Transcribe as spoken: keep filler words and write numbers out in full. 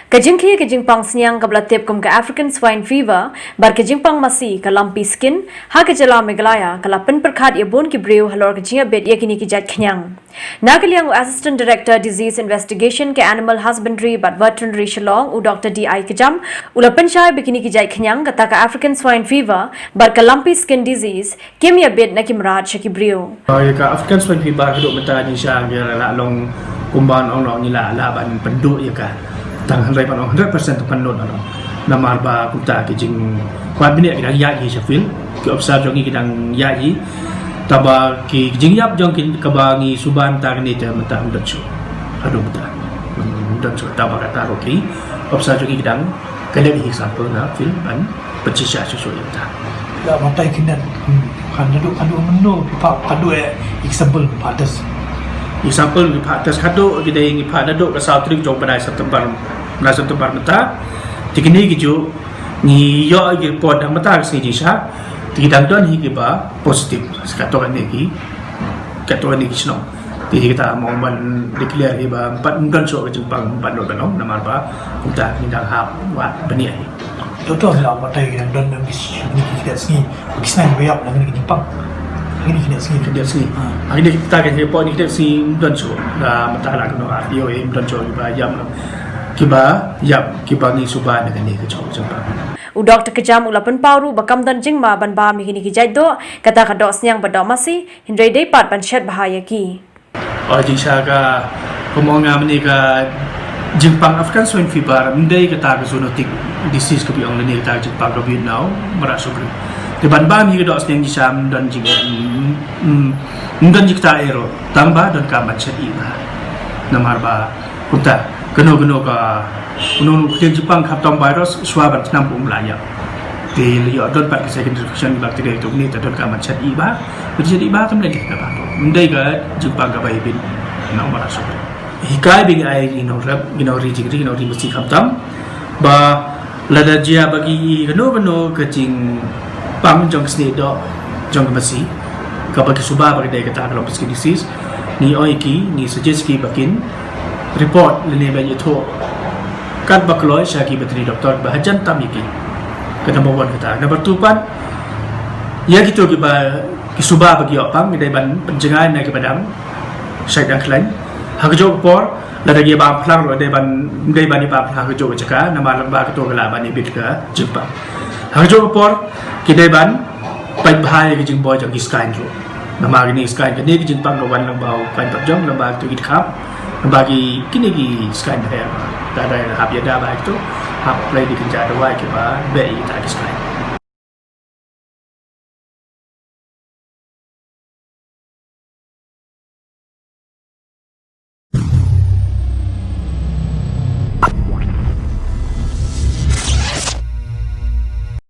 Ka jingkhih ka jingpang sniang kaba la tip kum ka African Swine Fever bad ka jingpang masi ka lumpy skin ha ka jylla Meghalaya ka la pynpyrkhat ïa bun ki briew halor ka jingïabit ïa kine ki jait khñiang. Na ka liang u Assistant Director Disease Investigation ka Animal Husbandry bad Veterinary Shillong, u Doctor D I Kjam, u la pynshai ba kine ki jait khñiang kata ka African Swine Fever bad ka lumpy skin disease kim ïabit na ki mrad sha ki briew. Ïa ka African Swine Fever haduh mynta ngi sha ngi la long kumba ong ngi la lah ban pynduh ïa ka tang hynrei ban ong hundred percent pynduh. Namar ba kumta ki jingkwah bniah ki dang ïaid hi sha field, ki officer jong ngi ki dang ïaid hi. Taba ki jingïap jong ki kaba ngi suba mynta kane te mynta ym don shuh. Haduh mynta ym don shuh, taba kata ruh ki officer jong ngi ki dang collect hi sample na field ban pynshisha shuh shuh ïa kata. Ïa mynta ki net, hmm, kan naduh, naduh mynno phi phah, naduh eh, example phi phah test. Example phi phah test haduh ki dei ngi phah naduh ka saw tarik jong bnai September, bnai September mynta. Te kine ki juh ngi ïoh ki report ha mynta ka sngi jingshisha. Te ki dang don hi kiba positive. Sa katto katne ki, katto katne ki shnong. Te kita mo ban declare hi ba ym pat, ym don shuh ka jingpang, ym pat nud ban long namar ba kumta ngi dang hap wad bniah hi. Doktor, la batai ki dang don, dang ki, ki khyndiat sngi, ki sniang ba ïap na kine ki jingpang. Kine ki khyndiat sngi. Khyndiat sngi. Ha. Ha kine kita ki khyndiat sngi ym don shuh. La mynta la kano ah, ïoh ym don shuh kiba ïap na, kiba ïap, kiba ngi suba na kine ki jong jingpang. U Doctor Kjam u la pynpaw ruh ba kam don jingma ban bam ïa kine ki jait doh, kata ka doh sniang bad doh masi, hynrei dei pat ban shet bha ïa ki. Oh, jingshisha ka, kumba nga mynne ka jingpang African Swine Fever ym dei kata ka zoonotic disease kaba ong lane kata ka jingpang kaba ïoh na u mrad sugri. Te ban bam ïa ka doh sniang jingshisha ym don jing, ym, ym, ym don jingktah ei ruh, tang ba donkam ban shet ïa bha. Namar ba kumta kano kano ka, kano kano ka jingpang khamtam virus shuwa ban tnam um la ïa. Te la ïoh don pat ka second infection bacteria tu ni, te donkam ban shet ïa bha. Ban shet ïa bha kam dei ka ba. Ym dei ka jingpang kaba ïabit na u mrad sugri. Hikai ba ngi ai ngi nongrep, ngi nongri jingri, ngi nongri masi khamtam. Ba lada jia ba ki kano kano ka jingpang jong ka snieh doh jong ka masi kaba ki suba ba ka dei kata ka lumpy skin disease, ngi ong ïa ki, ngi suggest ki ba kin report lane ban ïathuh katba kloi sha ki veterinary doctor ba hajan tam ïa ki. Ka number one kata. Number two pat, ïa kito kiba ki suba ba ki ïoh pang, ngi dei ban pynjngai na kiba dang shait dang khlaiñ. Ha kajuh ka por, lada ki bam phlang ruh dei ban, dei ban ïa bam phlang ha kajuh ka jaka, namar lada bam kato ka lah ban ïabit ka jingpang. Ha kajuh ka por ki dei ban peit bha ïa ka jingboi jong ki skaiñ ruh. Namar kine ki skaiñ, kane ka jingpang ka wan lyngba u kaiñ patjong, lyngba kito ki dkhap, lyngba ki, kine ki skaiñ bha. Lada hap ïada bha ïa kito, hap apply da ki kynja dawai kiba beh ïa kita ki skaiñ.